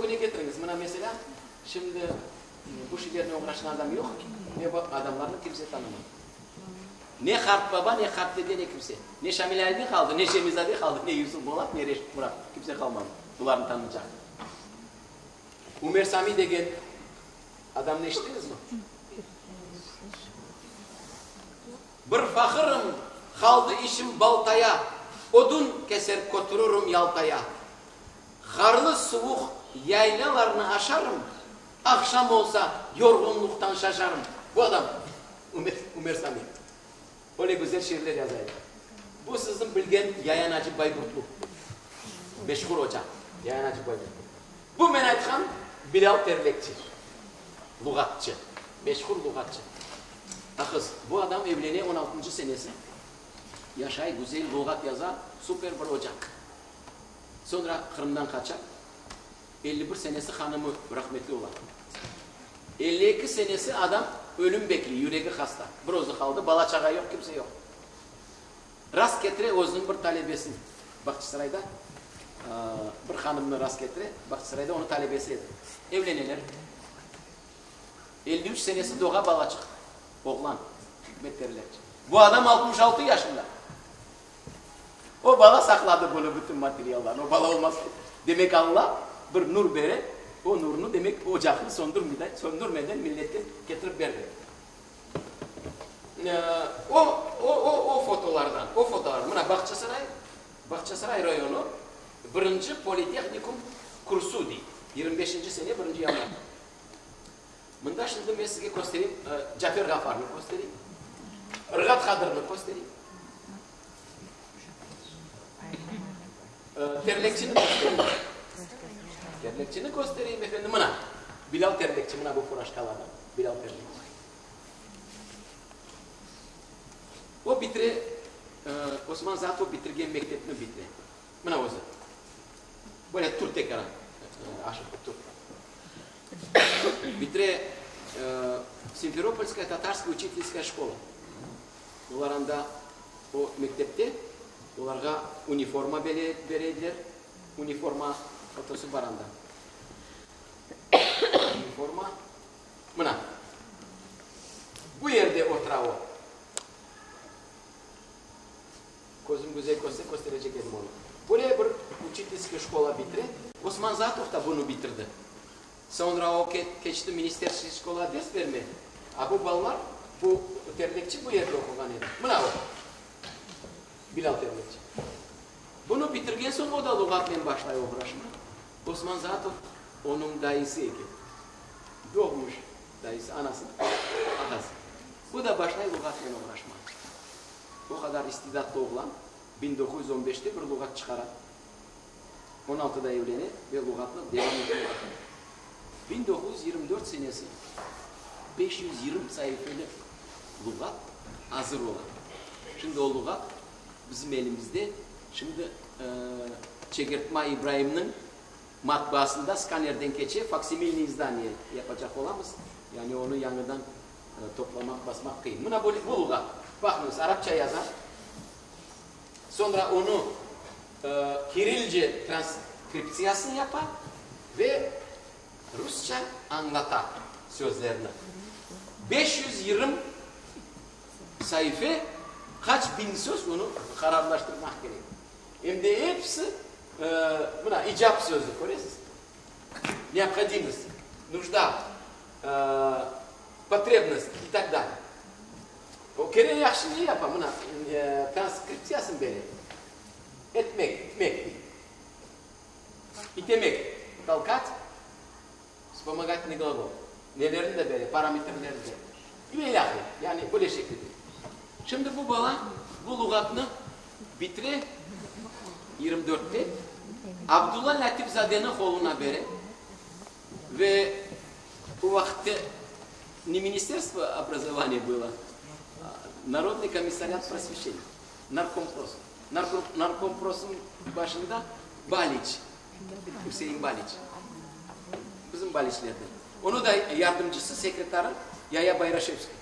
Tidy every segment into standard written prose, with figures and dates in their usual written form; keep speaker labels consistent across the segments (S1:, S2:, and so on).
S1: ögüne ketiriñiz. Mına, meselâ, şimdi bu şeylernen oğraşqan adam yoq, ve bu adamlarnı kimse tanımay. Ne qartbaba, ne qartdede, ne kimse. Ne Şamil Aldi qaldı, ne Şemizade qaldı, ne Yusuf Bolat, ne Reşit Murat. Kimse qalmadı bularnı tanıycaq. Ümer Sami degen adamnı eşittiñizmi? Bir faqırım, qaldı işim baltaya, Odun keser kötürürüm Yaltaya. Qarlı suvuq yaylalarnı aşarım, Aqşam olsa yorğunluqtan şaşarım. Bu adam, Ümer Sami, öyle güzel şiirler yaza edi. Bu siziñ bilgen Yayan Acı Bayburtlu, meşhur oca, Yayan Acı Bayburtlu. Bu men aytqan Bilâl Terlekçi, luğatçı, meşhur luğatçı. Aqız, bu adam evlene on altıncı senesi, yaşay, güzel luğat yaza, super bir oca. Soñra Qırımdan qaça, 51 senesi hanımı rahmetli ola. 52 senesi adam ölüm bekliy, yüregi hasta, bir özü qaldı, bala-çağa yoq, kimse yoq. Rast ketire özüniñ bir talebesini, Bağçasarayda bir hanımnı rast ketire, Bağçasarayda onıñ talebesi edi. Evleneler. 53 senesi doğa balaçıq, oğlan, Hikmet Terlekçi. Bu adam 66 yaşında. O bala saqladı bunı, bütün materiallarnı. O bala olmasa, demek Alla bir nur bere, o nurnı, demek, ocaqnı söndürmeden milletke ketirip berdi. O, o, o, o fotolardan, o fotolar, mına Bağçasaray, Bağçasaray rayonı birinci politehnikum kursu dey, 25-nci sene birinci yanvar. Mında şimdi men sizge köstereyim, Cafer Ğafarnı köstereyim, Irğat Qadırnı köstereyim, Terlekçini köstereyim. Terlekçini köstereyim, efendim, mına, Bilâl Terlekçi, mına bu furaşkalı adam, Bilâl Terlekçi. O bitire, Osman Zaatov bitirgen mektepni bitire. Mına özü. Böyle tur tekrar, aşıqıp tur. Bitire Simferopolskaya tatarskaya uçitelskaya şkola. Olar anda o mektepte olarğa uniforma bere ediler. Uniforma fotosı bar anda. Uniforma. Mına. Bu yerde otura o. Közüm güzel körse, kösterecek edim onı. Böyle bir uçitelskiy şkola bitire. Osman Zaatov da bunı bitirdi. Soñra o keçti ministerskiy şkolağa ders bermeye. A bu balalar, bu terlekçi bu yerde oquğan edi. Mına o, Bilâl terlekçi. Bunı bitirgen soñ o da luğatnen başlay oğraşmağa. Osman Zaatov onıñ dayısı eken. Doğmuş dayısı, anasınıñ ağası. Bu da başlay luğatnen oğraşmağa. O qadar istidatlı oğlan 1915-te bir luğat çıqara. On altıda evlene ve luğatnı devam etmege başlay. 1924 senesi 520 saifeli luğat azır ola. Şimdi o luğat bizim elimizde. Şimdi Çegertma İbraimniñ matbaasında skanerden keçe, faksimilniy izdaniye yapacaq olamız. Yani onı yañıdan toplamaq, basmaq qıyın. Mına bu luğat. Baqıñız, arapça yaza. Soñra onı kirilce transkriptsiyasını yapa ve rusça añlata sözlerni. 520 saife, qaç biñ söz, onı qararlaştırmaq kerek. Em de episi, mına, icap sözü, köresiz? Neobhodimost, nujda, potrebnost i tak dalye. O kere yahşı ne yapa? Mına, transkriptsiyasını bere. Etmek, itmek dey. İtemek, tolkat, vspomogatelnıy glagol. Nelerini de bere, parametrlerini bere. Ve ilâhre. Yani böyle şekilde. Şimdi bu bala bu luğatnı bitire 24-te, Abdulla Lâtif-zadeniñ qoluna bere ve o vaqıtte Ne ministerstvo obrazovaniya bylo, Narodnıy komissariat prosveşeniya, Narkompros. Narkomprosnıñ başında Baliç, Üsein Baliç, bizim Baliçlerden. Onıñ da yardımcısı, sekretarı Yaya Bayraşevskiy.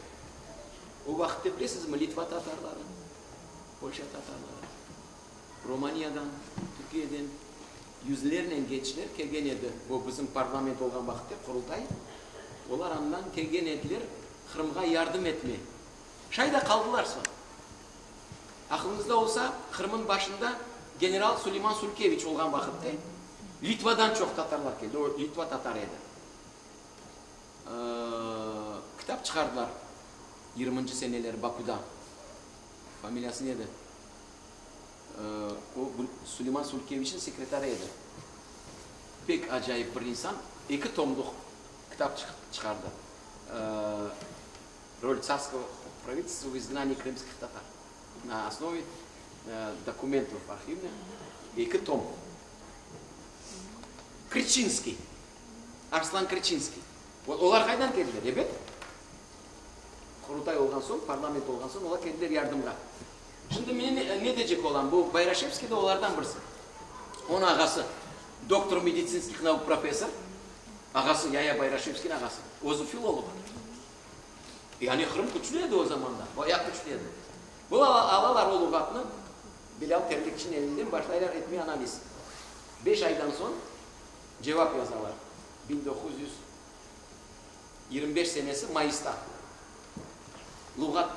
S1: O vaqıtta bilesizmi, Litva tatarları, Polşa tatarları, Romaniyadan, Türkiyeden. Yüzlernen gençler kelgen edi, bu bizim parlament olğan vaqıtte, Qurultay, olar andan kelgen ediler Qırımğa yardım etme. Şay da qaldılar soñ. Aqlıñızda olsa, Qırım'ın başında general Suleyman Sulkeviç olğan vaqıtte Litvadan çoq tatarlar keldi, o Litva tatarı edi. Kitap çıqardılar yirminci seneleri Bakuda. Familiyası ne edi? O, Suleyman Sulkeviçniñ sekretarı edi. Pek acayip bir insan. Eki tomluq kitap çıqardı. Rol tsarskogo pravitelstva v izgnaniyi krımskih tatar na osnovi dokumentov arhivnih. Eki tom. Kriçinskiy. Arslan Kriçinskiy. Olar qaydan keldiler? Ebet, Qurultay olğan soñ, parlament olğan soñ olar keldiler yardımğa. Şimdi men ne deycek olam, bu Bayraşevskiy de olardan birisi. Onıñ ağası doktor meditsinskih nauk professor, ağası Yaya Bayraşevskiyniñ ağası, özü filolog. Yani Qırım küçlü edi o zamanda, bayağı küçlü edi. Bu alalar o luğatnı, Bilâl Terlikçiniñ elinden başlaylar etmeye analiz. Beş aydan soñ cevap yazalar, 1925 senesi mayısta. Luğat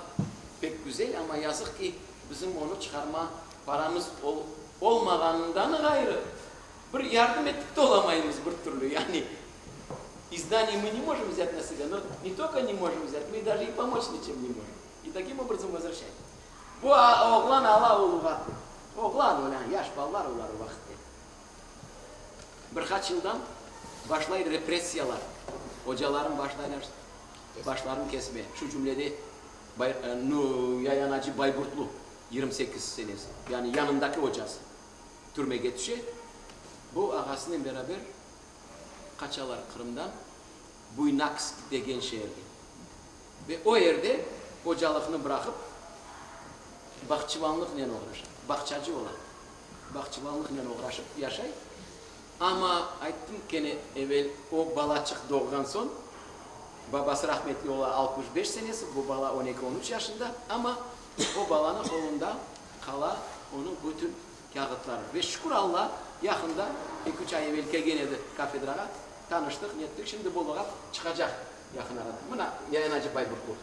S1: pek güzel, amma yazıq ki, bizim onı çıqarma paramız olmağanından ğayrı, bir yardım etip de olamaymız bir türlü. Yani, izdaniye mı ne možem vzât na sebâ, no ne tolko ne možem vzât, mı daje i pomoç niçem ne možem. I takim obrazom vozvraşçaem. Bu oğlan ala o luğatnı. Oğlan, öyle, yaş balalar olar o vaqıtte. Bir qaç yıldan başlay repressiyalar, ocaların başlaylar başların kesme, şu cümlede Bay, nu, Yaya Naci Bayburtlu, 28 senesi, yani yanındaki ocası türmege tüşe. Bu ağasınen beraber qaçalar Qırımdan Buynaksk degen şeerge. Ve o yerde ocalıqnı bıraqıp, bağçıvanlıqnen oğraşa, bağçacı ola. Bağçıvanlıqnen oğraşıp yaşay. Amma, ayttım kene evel, o balaçıq doğğan soñ, babası rahmetli ola 65 senesi, bu bala on eki, on üç yaşında, amma o balanıñ qolunda qala onıñ bütün kâğıtları. Ve şükür Alla, yaqında, eki-üç ay evel kelgen edi kafedrağa, tanıştıq, nettik, şimdi bu luğat çıqacaq yaqın arada. Mına, Yaya Naci Bayburtlu.